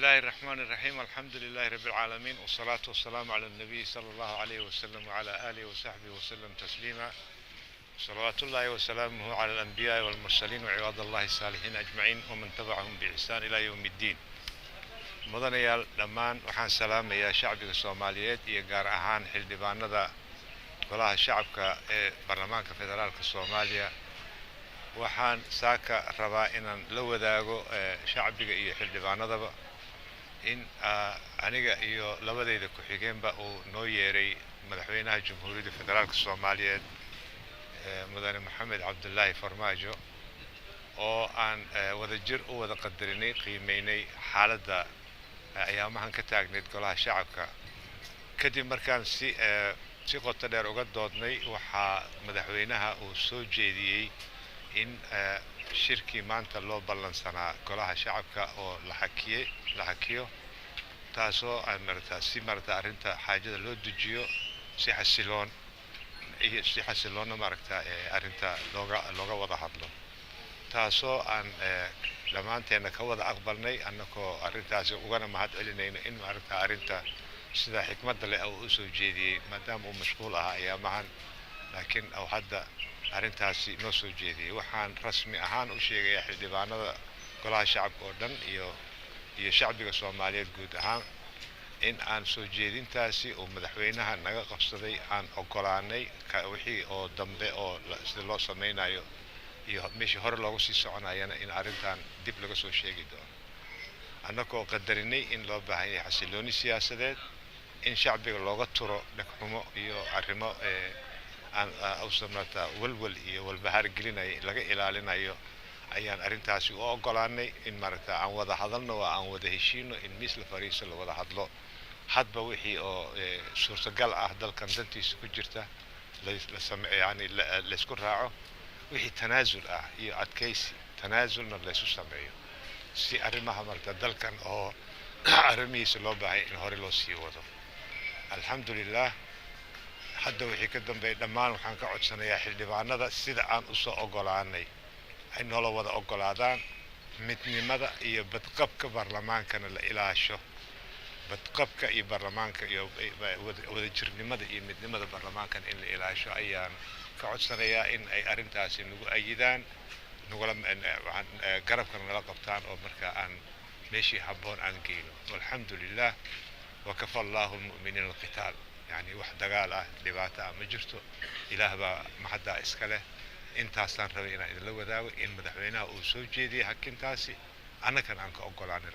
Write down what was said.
الله الرحمن الرحيم، الحمد لله رب العالمين، والصلاة والسلام على النبي صلى الله عليه وسلم وعلى آله وصحبه وسلم تسليما. صلوات الله وسلامه على الأنبياء والمرسلين وعباد الله الصالحين أجمعين ومن تبعهم بإحسان إلى يوم الدين. Mudanayaal dhammaan, waxaan salaamayaa shacbiga Soomaaliyeed iyo gaar ahaan xildhibaanada Golaha Shacabka ee Baarlamaanka Federaalka Soomaaliya. Waxaan saaka rabaa inaan la wadaago shacbiga iyo xildhibaanadaba in aniga iyo labadayda ku-xigeenba uu noo yeeray Madaxweynaha Jamhuuriyadda Federaalka Soomaaliyeed, Mudane Maxamed Cabdulaahi Farmaajo, oo aan wadajir u wada qadarinay, qiimeynay xaaladda ayaamahan ka taagnayd Golaha Shacabka. Kadib markaan si qoto dheer uga doodnay, waxaa madaxweynaha uu soo jeediyey in shirkii maanta loo ballansanaa Golaha Shacabka oo la xakiyey, la hakiyo, taasoo maarata si maarata arrinta xaajada loo dejiyo si xasiloon iyo si xasiloonna maaragta arrinta looga wada hadlo, taasoo aan dhammaanteenna ka wada aqbalnay, annagoo arrintaasi ugana mahad celinayno in maaragta arrinta sida xikmadda leh uu usoo jeediyey, maadaama uu mashquul ahaa ayaamahan, laakiin uu hadda arrintaasi noo soo jeediyey. Waxaan rasmi ahaan u sheegayaa xildhibaanada Golaha Shacabka oo dhan iyo shacbiga Soomaaliyeed guud ahaan in aan soo jeedintaasi uu madaxweynaha naga qabsaday aan ogolaanay. Wixii oo dambe oo sida loo sameynayo iyo meeshii hore loogu sii soconayana in arrintan dib laga soo sheegi doono, annagoo qadarinay in loo baahan yahay xasilooni siyaasadeed, in shacbiga looga turo dhegxumo iyo arrimo aan ausan maarata walwal iyo walbahaar gelinaya laga ilaalinayo ayaan arrintaasi u ogolaanay, in maaragta aan wada hadalno oo aan wada heshiino, in miis la fariiso, la wada hadlo, hadba wixii oo suurtagal ah, dalkan dantiisa ku jirta la same, yani laysku raaco, wixii tanaasul ah iyo adkaysi tanaasulna laysu sameeyo, si arrimaha marata dalkan oo arrimihiisa loo baahay in hore loo sii wado. Alxamdulilah, hadda wixii ka dambeeya dhammaan waxaan ka codsanayaa xildhibaanada sida aan usoo ogolaanay ay noola wada ogolaadaan, midnimada iyo badqabka baarlamaankana la ilaasho, badqabka iyo baarlamaanka iyo wadajirnimada iyo midnimada baarlamaankana in la ilaasho ayaan ka codsanayaa, in ay arrintaasi nagu ayidaan, nagula garabkana nala qabtaan, oo marka aan meeshii habboon aan geyno. Walxamdu lilah, wakafa Allahu lmu'miniina alqitaal. Yani wax dagaal ah, dhibaato ah ma jirto. Ilaah baa mahaddaa iska leh. Intaasaan rabay inaan idinla wadaago, in madaxweynaha uu soo jeediyey hakintaasi, annagana aan ka ogolaanay.